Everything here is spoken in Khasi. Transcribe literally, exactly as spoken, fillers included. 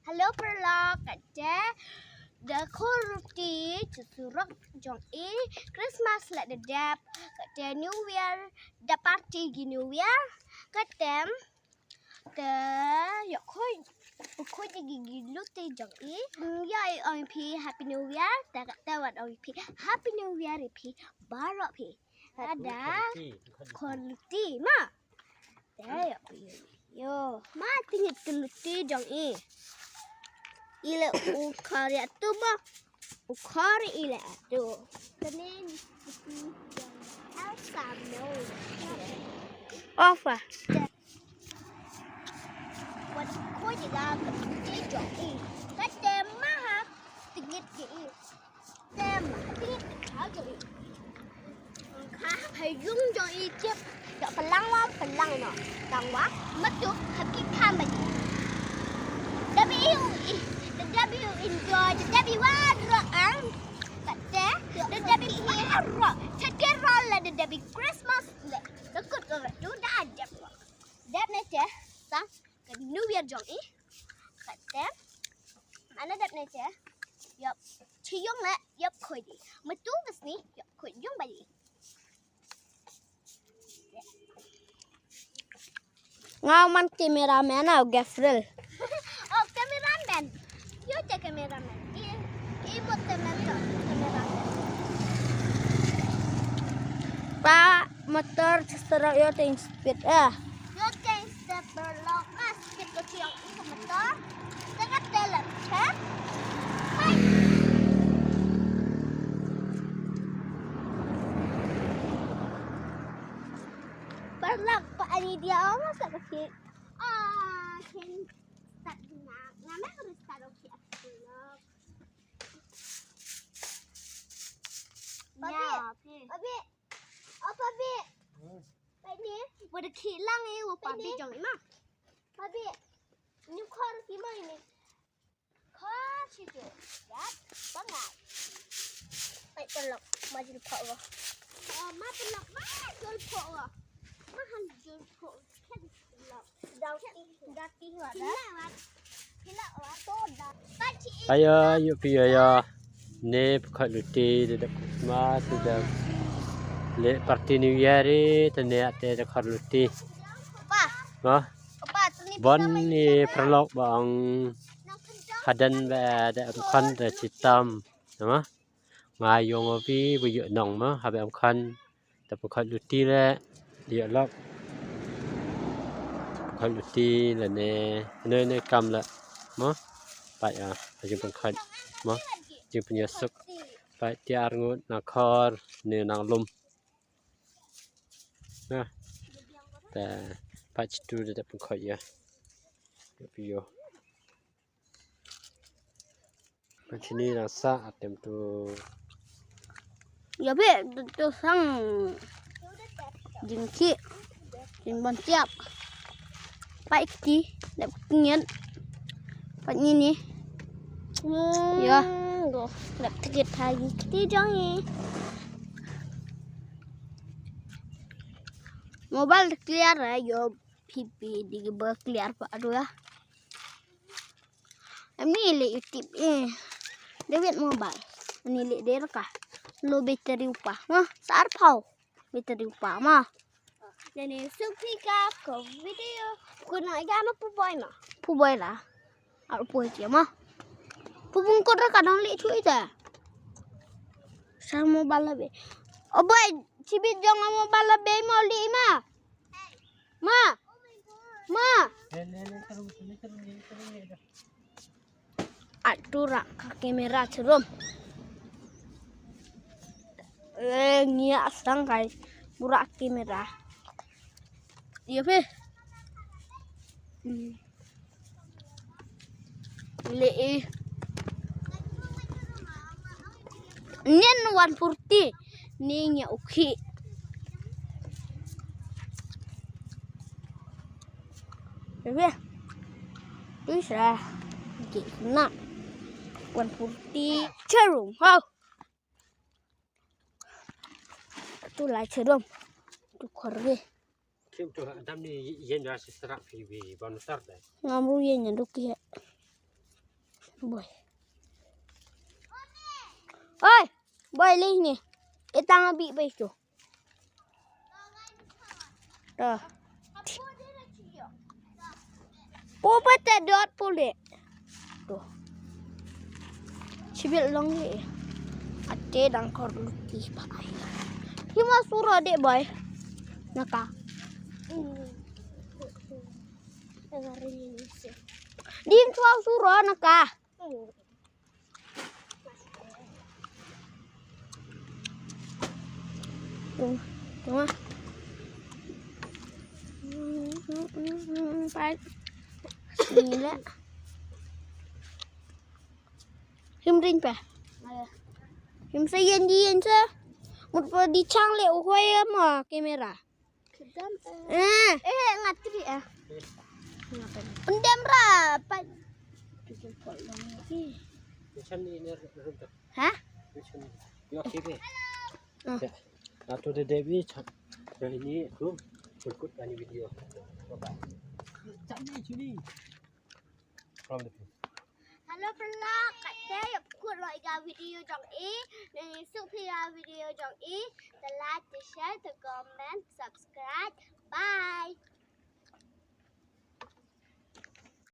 Hello paralok, kata da khor ruti, tu surok jong i, Christmas la da dep, kata New Year, da party gi New Year, kata te ïoh khoi, khoi gi gi luti jong i. Ïa i ong phi Happy New Year, te kata wat ong phi Happy New Year i phi baroh phi. Ada khor luti ma. Te ïoh phi ïoh ma, tingit ki luti jong i. I le u khor ïa tu ma. U khor i le tu. Kane ni ki luti jong Elsa mo. Ofa. Wat khoi ïa ki luti jong i. Kata ma ha tingit ki i. Te ma tingit ki kha jong i. Kha ha yung jong i tip. Ïa pynlang wa pynlang noh. Tang wa matu ha ki kha ma i. Da bi u i. Da bi u enjoy. Da bi wa ro ang. Kata da bi wa ro. Kata ro la da bi Christmas le. Da kut ro tu da dep ro. Dep ne te sa ka New Year jong i. Kata ana dep ne te. Ïap chi yung le ïap khoi di. Matu bas ni ïap khoi yung ba di. Nga man cameraman au Gabriel. Oh cameraman. Yo te cameraman. I i mo te mentor cameraman. Pa motor sesero yo te speed eh. Yo te step berlok mas speed ko siang i motor. Tengah telet, ha? Hai. Paralok pa ani dia oh masa kecil. Ah, ken tak na na me harus taruh di atas dulu. Papi, ya, oke. Papi, oh papi. Hmm. Papi, udah kilang ya, papi jong ima. Papi, ini kor kima ini. Kha shi tu. Yat. Bangai. Ai pelak. Ma jul pok wa. Ah, ma pelak ma jul pok wa. Ma han jul pok. Kan pelak. Dau dati wa da. Ayo, yu pi ayo. Ne pukhat luti de dap Christmas de. Le party New Year ri tene ate de khar luti. Pa. Ha? Bon ni paralok ba ong hadan ba da ong khan da chitam. Nama? Nga yong avi bu yu nong ma haba ong khan da pukhat luti le yu lok. Pukhat luti le ne ne ne kam le ma. Pa ya jing pukhat ma jing punya suk. Pa tiar ngut na khor ne nang lum. Na. Ta pa chitu da pukhat ya. Yo. Pachini rasa atem tu. Ya be tu sang jingki jingbon tiap. Pai kiti dep kingin. Pat ni ni. Ya. Dep tikit lagi kiti jong ni. Mobile clear ya yo pipi di ba clear pa aduh ya. Em ni le YouTube eh. David Mobile. Ni le der ka. Lo battery upa. Ma, sar pau. Battery upa ma. Dane supi ka ko video. Ko na ga ma pu boy ma. Pu boy la. Ar pu boy ma. Pu bung ko ka dong le chui ta. Sa Mobile be. O boy, chibi jong Mobile be mo le ma. Ma. Ma. Atura ka kamera cherum. Eh, ngia sang kai. Bura kamera. Iya pe. Hmm. Le eh. Nen one forty. Ni nya uki. Ebe. Bisa. Ki na. One forty. Cherum. Hau. Tu lai cherum. Tu khor be. Kim tu adam ni yen da si serak phi bi ban tar da. Ngam ru yen nyan duk ye. Boy. Oi, boy, leh ni. Itang abi bai tu. Dah. Popa te dot pule. Tu. Chibil long le. Ate dang kor luti pa ai. Hima sura de boy. Naka. Din chwa sura naka. Tungah. Tungah. Pat. Ni lah. Him ring pa. Him sa yen di yen sa. Mut pa di chang le u hoi ma kamera. Eh. Eh, ngatri eh. Pendem ra. Pa. Macam ni ni. Ha? Macam ni. Yo kiri. Ah. Ya. Atu de Devi chan. Yang ini tu berikut dari video. Bye bye. Cak ni sini. Hello pela, kat te ïa kut lo ïa video jong i. Nang isuk phi ïa video jong i. Te like, te share, te comment, subscribe. Bye.